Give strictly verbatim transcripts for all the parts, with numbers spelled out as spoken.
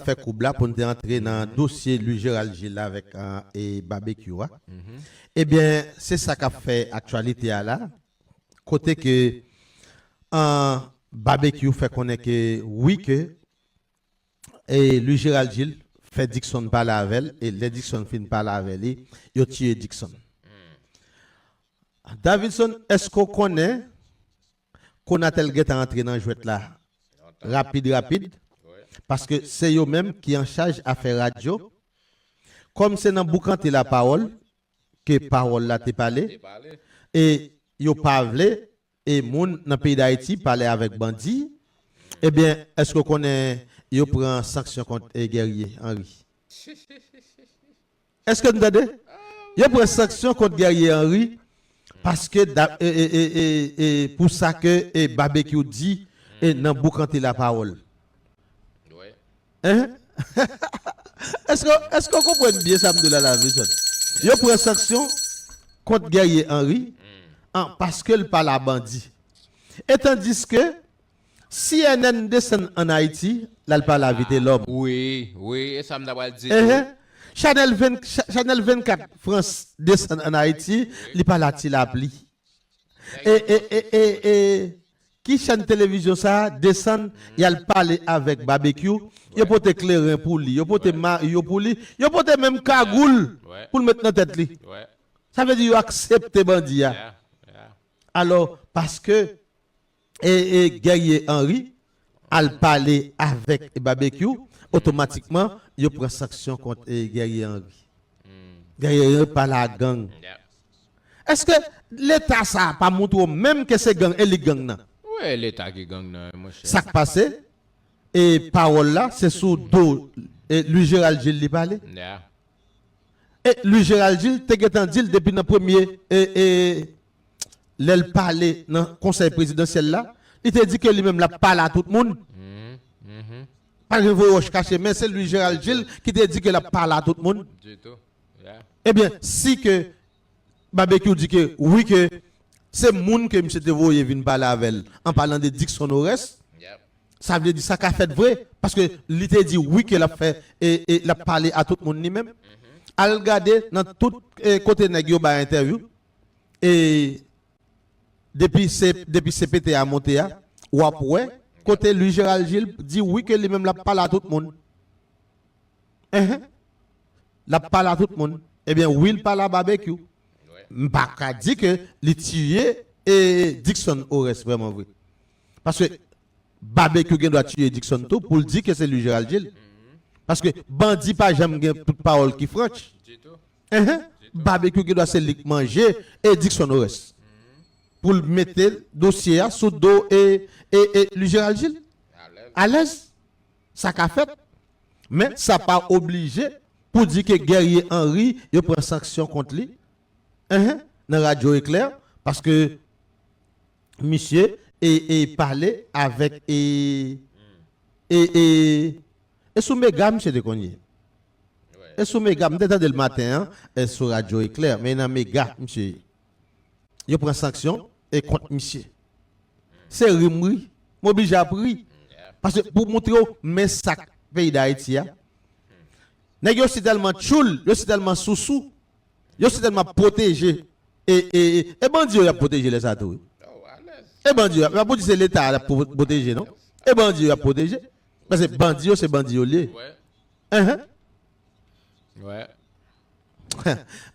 fè koub la pou n te antre nan dosye Louis Gérald Gilles la avèk, e, Babekyou a. Ebyen, se sa k ap fè aktyalite a la. Kote ke, e, Babekyou fè konnen ke wi ke, e, Louis Gérald Gilles fè Dickson pale avè l, e lè Dickson fin pale avè li, yo tiye Dickson. Davidson, èske w konnen Konatel gentan antre nan jwèt la rapid, rapid? Paske se yo menm ki an chaj afè radyo. Kòm se nan boukante lapawòl ke pawòl la te pale, e yo pa vle e moun nan peyi Dayiti pale avèk bandi, ebyen, èske w konnen yo pran sanksyon kont, e, Guerrier Henry? Èske n tande? Yo pran sanksyon kont Guerrier Henry paske da- e, e, e, e, e, pou sa ke, e, Babekyou di, e, nan boukante lapawòl. Hein? Èske, èske w konprann byen sa m di w la, Davidson? Yo pran sanksyon kont Guerrier Henry an, paske l pale a bandi. E tandiske C N N desann ann Ayiti, l al pale a Vitelhomme. Wi, wi, e sa m ta pral di tou. Chanèl ven, Cha- Chanèl vennkat Frans desann ann Ayiti, li pale a Ti Lapli. E, e, e, e, e, ki chèn televizyon sa a desann, y al pale avèk Babekyou, yo pote kleren pou li, yo pote mari yo pou li, yo pote menm kagoul pou l met nan tèt li. Sa vle di yo aksepte bandi a. Alò, paske e, e, Guerrier Henry al pale avèk Babekyou, otomatikman, yo pran sanksyon kont, e, Guerrier Henry. Guerrier Henry pale a gang. Èske Leta sa a pa montre w menm ke se gang, e li gang nan? Wi, Leta ki gang nan, monchè. Sa k pase? E pawòl la, se sou do, e, Louis Gérald Gilles li pale. E Louis Gérald Gilles te gentan di l depi nan premye, e, e, lè l pale nan konsèy prezidansyèl la, li te di ke li menm l ap pale a tout moun. Pa gen voye wòch kache, men se Louis Gérald Gilles ki te di ke l ap pale a tout moun. Ebyen, si ke Babekyou di ke wi, ke se moun ke misye te voye vin pale avè l, an palan de Dickson Oreste, sa vle di sa ka fèt vre, paske li te di wi ke l ap fè, e, e l ap pale a tout moun li menm. Al gade nan tout, e, kote nèg yo bay entèvyou, e depi se, depi C P T a monte a, w ap wè kote Louis Gérald Gilles di wi ke li menm l ap pale a tout moun. Enhen. L ap pale a tout moun. Ebyen, wi, l pale a Babekyou. M pa ka di ke li tiye, e, Dickson Oreste vrèman vre. Paske Babekyou gen dwa tiye Dickson tou pou l di ke se Louis Gérald Gilles. Paske bandi pa janm gen tout pawòl ki franch. Enhen. Babekyou gen dwa se li k manje e Dickson Oreste. Pou l mete dosye a sou do e, e, e Louis Gérald Gilles. Alèz. Sa ka fèt. Men sa pa oblije pou di ke Guerrier Henry, yo pran sanksyon kont li. Enhen, nan Radyo Eklè, paske misye e, e pale avèk e, e, e, e sou Mega misye te konn ye. E sou Mega, m te tande l maten an, e sou Radyo Eklè, men nan Mega misye ye. Yo pran sanksyon e kont misye. Se ri m ri. M oblije ap ri. Paske pou montre w, men sa k peyi Dayiti a. Nèg yo si tèlman tchoul, yo si tèlman sousou, yo si tèlman pwoteje. E, e, e, e bandi yo y ap pwoteje lè sa tou, wi. E bandi yo, y ap, y ap di se Leta a y ap pwo- pwoteje, non? E bandi yo y ap pwoteje. Paske bandi yo, se bandi yo l ye. Enhen.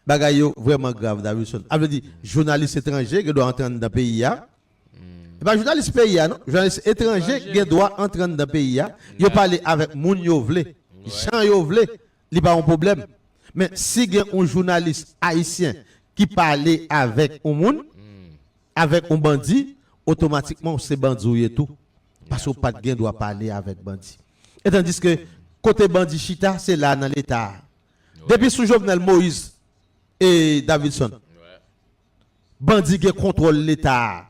Bagay yo vrèman grav, Davidson. A vle di, jounalis etranje gen dwa antre anndan peyi a. E pa jounalis peyi a, non. Jounalis etranje gen dwa antre anndan peyi a. Yo pale avèk moun yo vle, jan yo vle. Li pa yon pwoblèm. Men si gen yon jounalis ayisyen ki pale avèk yon moun, avèk yon bandi, otomatikman w se bandi w ye tou. Paske w pa t gen dwa pale avèk bandi. E tandiske kote bandi chita, se la nan Leta a. Depi sou Jovenel Moïse e Davidson, bandi gen kontwòl Leta a.